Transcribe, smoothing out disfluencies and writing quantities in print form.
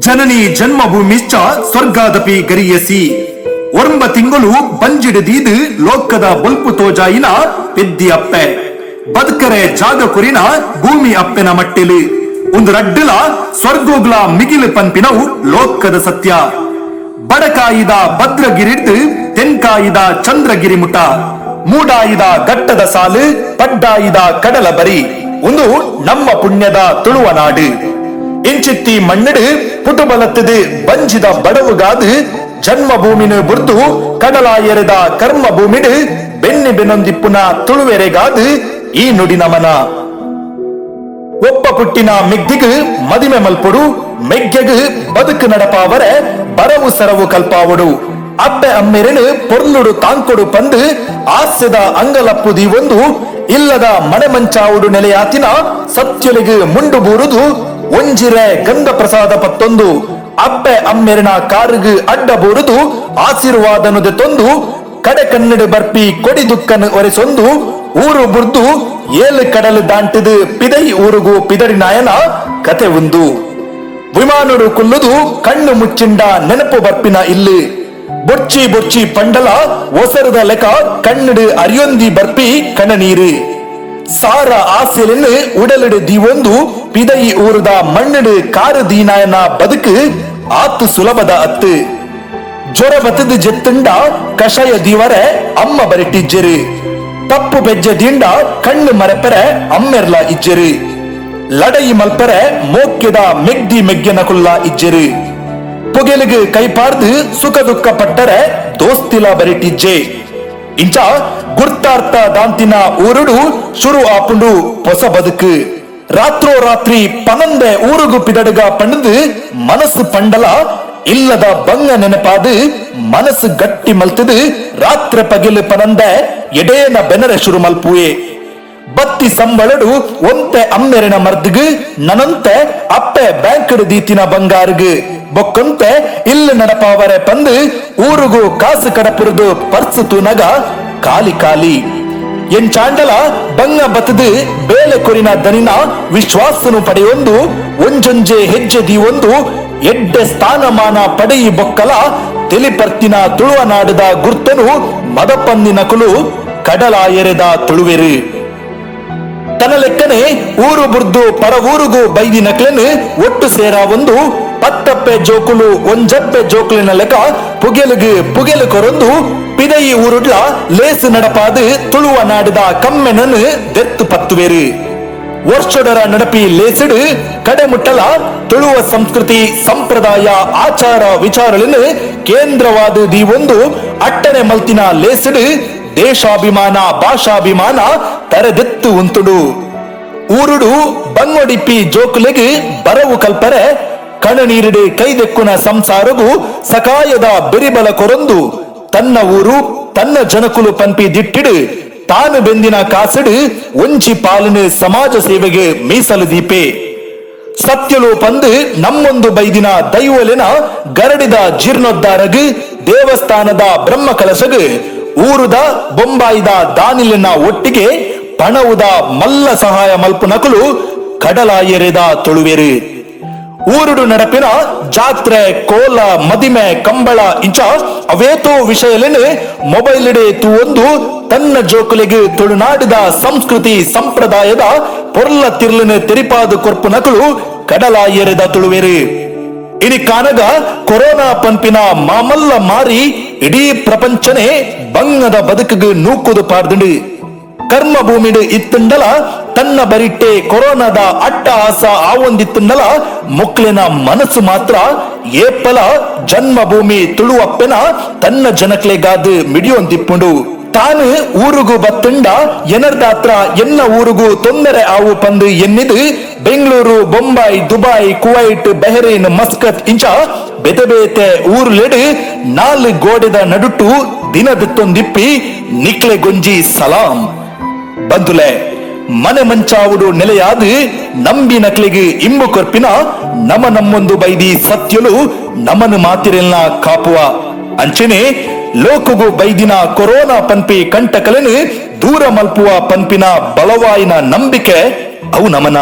ಜನನಿ ಜನ್ಮಭೂಮಿಶ್ಚ ಸ್ವರ್ಗಾದಪಿ ಗರಿಯಸಿ. ಒರ್ಂಬ ತಿಂಗಳು ಬಂಜಿಡು ದೀದು ಲೋಕದ ಬೊಲ್ಪು ತೋಜಾಯಿನ ಪೆದ್ದಿ ಅಪ್ಪೆ, ಬದುಕರೆ ಜಾಗ ಕುರಿನ ಭೂಮಿ ಅಪ್ಪೆನ ಮಟ್ಟಿಲು ಒಂದು ರಡ್ಡುಲ ಸ್ವರ್ಗೋಗ್ಲ ಮಿಗಿಲು ಪನ್ಪಿನವು ಲೋಕದ ಸತ್ಯ. ಬಡಕಾಯಿದ ಭದ್ರಗಿರಿಡ್ದು ತೆನ್ಕಾಯಿದ ಚಂದ್ರಗಿರಿ ಮುಟ, ಮೂಡಾಯಿದ ಘಟ್ಟದ ಸಾಲು, ಪಡ್ಡಾಯಿದ ಕಡಲ ಬರಿ ಒಂದು ನಮ್ಮ ಪುಣ್ಯದ ತುಳುವ ನಾಡು. ಇಂಚಿತ್ತಿ ಮಣ್ಣಿಡು ಪುಟುಬಲತ್ತದು ಬಂಜಿದ ಬಡವುಗಾದು ಜನ್ಮಭೂಮಿನ ಬುರ್ದು ಕಡಲಾಯೆರೆದ ಕರ್ಮ ಭೂಮಿಡು ಬೆನ್ನಿ ಬೆನೊಂದಿಪ್ಪುನ ತುಳುವೆರೆಗಾದು ಈ ನುಡಿ ನಮನ. ಒಪ್ಪ ಪುಟ್ಟಿನ ಮೆಗ್ದಿಗ್ ಮದಿಮೆ ಮಲ್ಪೊಡು, ಮೆಗ್ಗೆಗ್ ಬದುಕು ನಡಪಾವರೆ ಬರವು ಸರವು ಕಲ್ಪಾವಡು, ಅಪ್ಪೆ ಅಮ್ಮೆರೆನು ಪೊರ್ಲುಡು ತಾಂಕೊಡು ಪಂದು ಆಸ್ಯದ ಅಂಗಲಪ್ಪು ದೀವೊಂದು ಇಲ್ಲದ ಮನೆ ಮಂಚಾವುಡು ನೆಲೆಯಾತಿನ ಸತ್ಯಲಿಗ್ ಮುಂಡು ಬೂರುದು ಒಂಜಿರೆ ಗಂಧ ಪ್ರಸಾದ ಪತ್ತೊಂದು ಅಪ್ಪೆ ಅಮ್ಮೆರಿನ ಕಾರುಗು ಅಡ್ಡ ಬೂರುದು ಆಶೀರ್ವಾದನುದೆ ತೊಂದು ಕಡೆ ಕನ್ನಡ ಬರ್ಪಿ ಕೊಡಿ ದುಕ್ಕನು ಒರೆಸೊಂದು ಊರು ಬುರ್ದು ಏಳು ಕಡಲು ದಾಂಟಿದು ಪಿದೈ ಊರುಗು ಪಿದಡಿ ನಾಯನ ಕತೆ ಉಂದು. ವಿಮಾನುಡು ಕುಲ್ಲುದು ಕಣ್ಣು ಮುಚ್ಚಿಂಡ ನೆನಪು ಬರ್ಪಿನ ಇಲ್ಲಿ ಬೊರ್ಚಿ ಬೊರ್ಚಿ ಪಂಡಲ ಒಸರದ ಲೆಕ ಕಣ್ಣುಡು ಅರಿಯೊಂದಿ ಬರ್ಪಿ ಕಣ್ಣನೀರು. ಸಾರ ಆಸೆಲೆನ್ನು ಉಡಲಿಡು ದೀವೊಂದು ಪಿದೈ ಊರುದ ಮಣ್ಣಿಡು ಕಾರು ದೀನಾಯನ ಬದುಕು ಆತು ಸುಲಭದ ಅತ್ತು. ಜ್ವರ ಬತ್ತದು ಜೆತ್ತುಂಡ ಕಷಾಯ ದೀವರೆ ಅಮ್ಮ ಬರಿಟ್ಟಿಜ್ಜೆರು. ತಪ್ಪು ಬೆಜ್ಜೆ ದಿಂಡ ಕಣ್ಣು ಮರೆಪರೆ ಅಮ್ಮೆರ್ಲ ಇಜ್ಜೆರು. ಲಡಯಿ ಮಲ್ಪರೆ ಮೋಕ್ಯದ ಮೆಗ್ದಿ ಮೆಗ್ಗೆನ ಕುಲ್ಲ ಇಜ್ಜೆರು. ಪುಗೆಲಿಗೆ ಕೈಪಾರ್ದು ಸುಖ ದುಃಖ ಪಟ್ಟರೆ ದೋಸ್ತಿಲ ಬರಿಟಿಜ್ಜೆ. ಇಂಚ ಗುರ್ತಾರ್ಥ ದಾಂತಿನ ಊರುಡು ಶುರು ಆಪುಂಡು ಹೊಸ ಬದುಕು. ರಾತ್ರೋ ರಾತ್ರಿ ಪನಂದೆ ಊರುಗು ಪಿದಡುಗ ಪಂಡದು ಮನಸ್ಸು ಪಂಡಲ ಇಲ್ಲದ ಬಂಗ ನೆನಪಾದು ಮನಸ್ಸು ಗಟ್ಟಿ ಮಲ್ತದು ರಾತ್ರಿ ಪಗಿಲು ಪನಂದೆ ಎಡೇನ ಬೆನರೆ ಶುರು ಮಲ್ಪುವೆ. ಬತ್ತಿ ಸಂಬಳಡು ಒಂತೆ ಅಮ್ಮೆರಿನ ಮರ್ದಿಗು, ನನಂತೆ ಅಪ್ಪೆ ಬ್ಯಾಂಕ್ಡ್ ದೀತಿನ ಬಂಗಾರುಗು, ಬೊಕ್ಕಂತೆ ಇಲ್ಲ ನಡಪಾವರೆ ಪಂದು ಊರುಗು ಕಾಸು ಕಡಪುರದು ಪರ್ಸು ತೂನಗ ಖಾಲಿ ಖಾಲಿ. ಎಂಚಾಂಡಲ ಬಂಗ ಬತ್ತದು ಬೇಲೆ ಕೊರಿನ ದನಿನ ವಿಶ್ವಾಸನು ಪಡೆಯೊಂದು ಒಂಜೊಂಜೆ ಹೆಜ್ಜೆ ದೀವೊಂದು ಎಡ್ಡೆ ಸ್ಥಾನಮಾನ ಪಡೆಯಿ ಬೊಕ್ಕಲ ತಿಳಿಪರ್ತಿನ ತುಳುವ ನಾಡದ ಗುರ್ತನು ಮದಪಂದಿನ ಕುಲು ಕಡಲಾಯೆರೆದ ತುಳುವೆರು. ತನ್ನ ಲೆಕ್ಕನೆ ಊರು ಬುರ್ದು ಪರ ಊರುಗು ಬೈದಿ ನಕ್ಲೆನ್ ಒಟ್ಟು ಸೇರ ಒಂದು ಪತ್ತಪ್ಪೆ ಜೋಕುಲು ಒಂಜಪ್ಪೆ ಜೋಕುಲಿನ ಲೆಕ್ಕ ಪುಗೆಲುಗು ಪುಗೆಲು ಕೊರೊಂದು ಪಿದಯಿ ಊರುಡ್ಲ ಲೇಸು ನಡಪಾದು ತುಳುವ ನಾಡಿದ ಕಮ್ಮೆನನ್ನು ದೆತ್ತು ಪತ್ತುವೇರು. ವರ್ಷಡರ ನಡಪಿ ಲೇಸಿಡು ಕಡೆಮುಟ್ಟಲ ತುಳುವ ಸಂಸ್ಕೃತಿ ಸಂಪ್ರದಾಯ ಆಚಾರ ವಿಚಾರಗಳನ್ನು ಕೇಂದ್ರವಾದ ದೀವೊಂದು ಅಟ್ಟನೆ ಮಲ್ತಿನ ಲೇಸಿಡು ದೇಶಾಭಿಮಾನ ಭಾಷಾಭಿಮಾನ ತರೆದೆತ್ತು ಉಂತುಡು. ಊರುಡು ಬಂಗೊಡಿಪ್ಪಿ ಜೋಕುಲೆಗೆ ಬರವು ಕಲ್ಪರೆ ಕಣನೀರಿಡೆ ಕೈದೆಕ್ಕುನ ಸಂಸಾರಗು ಸಕಾಯದ ಬೆರಿಬಲ ಕೊರೊಂದು ತನ್ನ ಊರು ತನ್ನ ಜನಕುಲು ಪಂಪಿ ದಿಟ್ಟಿಡು ತಾನು ಬೆಂದಿನ ಕಾಸಿಡು ಒಂಜಿ ಪಾಲನೆ ಸಮಾಜ ಸೇವೆಗೆ ಮೀಸಲು ದೀಪೆ. ಸತ್ಯಲು ಪಂದು ನಮ್ಮೊಂದು ಬೈದಿನ ದೈವಲಿನ ಗರಡಿದ ಜೀರ್ಣೋದ್ಧಾರಗು, ದೇವಸ್ಥಾನದ ಬ್ರಹ್ಮ ಕಲಶಗು, ಊರುದ ಬೊಂಬಾಯಿದ ದಾನಿಲಿನ ಒಟ್ಟಿಗೆ ಪಣವುದ ಮಲ್ಲ ಸಹಾಯ ಮಲ್ಪುನಕುಲು ಕಡಲಾಯೆರೆದ ತುಳುವೆರು. ಊರುಡು ನಡಪಿನ ಜಾತ್ರೆ, ಕೋಲ, ಮದಿಮೆ, ಕಂಬಳ ಇಂಚ ಅವೇತೋ ವಿಷಯಲೇನು ಮೊಬೈಲ್ ಇಡೆ ತೂವೊಂದು ತನ್ನ ಜೋಕುಲಿಗೆ ತುಳುನಾಡಿದ ಸಂಸ್ಕೃತಿ ಸಂಪ್ರದಾಯದ ಪೊರ್ಲ ತಿರ್ಲನ ತೆರಿಪಾದು ಕೊರ್ಪು ನಕಲು ಕಡಲಾಯೆರೆದ ತುಳುವೆರು. ಇನಿ ಕಾನಗ ಕೊರೋನಾ ಪಂಪಿನ ಮಾಮಲ್ಲ ಮಾರಿ ಇಡೀ ಪ್ರಪಂಚನೇ ಬಂಗದ ಬದುಕಿಗೆ ನೂಕುದು ಪಾರ್ದುಂಡು. ಕರ್ಮ ಭೂಮಿಡು ಇತ್ತುಂಡಲ ತನ್ನ ಬರಿಟ್ಟೆ ಕೊರೋನಾದ ಅಟ್ಟ ಆಸ ಆವೊಂದಿತ್ತುಂಡಲ ಮುಕ್ಲಿನ ಮನಸ್ಸು ಮಾತ್ರ ಏಪಲ ಜನ್ಮಭೂಮಿ ತುಳುವಪ್ಪೆನ ತನ್ನ ಜನಕ್ಲೆಗಾದು ಮಿಡಿಯೊಂದಿಪ್ಪುಂಡು. ತಾನು ಊರುಗು ಬತ್ತುಂಡ ಎನರ್ದಾತ್ರ ಎನ್ನ ಊರುಗು ತೊಂದರೆ ಆವು ಪಂದು ಎನ್ನಿದು Bengaluru, Bombay, Dubai, Kuwait, Bahrain, Muscat ಇಂಚ ಬೇತೆ ಬೇತೆ ಊರುಲೆಡು ನಾಲ್ ಗೋಡೆದ ನಡುಟು ದಿನದಿತ್ತೊಂದಿಪ್ಪಿ ನಿಕ್ಲೆ ಗೊಂಜಿ ಸಲಾಂ. ಬಂದುಲೆ, ಮನೆ ಮಂಚಾವುಡು ನೆಲೆಯಾದು ನಂಬಿ ನಕ್ಲಿಗೆ ಇಂಬು ಕೊರ್ಪಿನ ನಮ ನಮ್ಮೊಂದು ಬೈದಿ ಸತ್ಯಲು ನಮನು ಮಾತಿರೆಲ್ಲ ಕಾಪುವ. ಅಂಚನೆ ಲೋಕಗು ಬೈದಿನ ಕೊರೋನಾ ಪನ್ಪಿ ಕಂಟಕಲನು ದೂರ ಮಲ್ಪುವ ಪನ್ಪಿನ ಬಲವಾಯಿನ ನಂಬಿಕೆ ಅವು ನಮನ.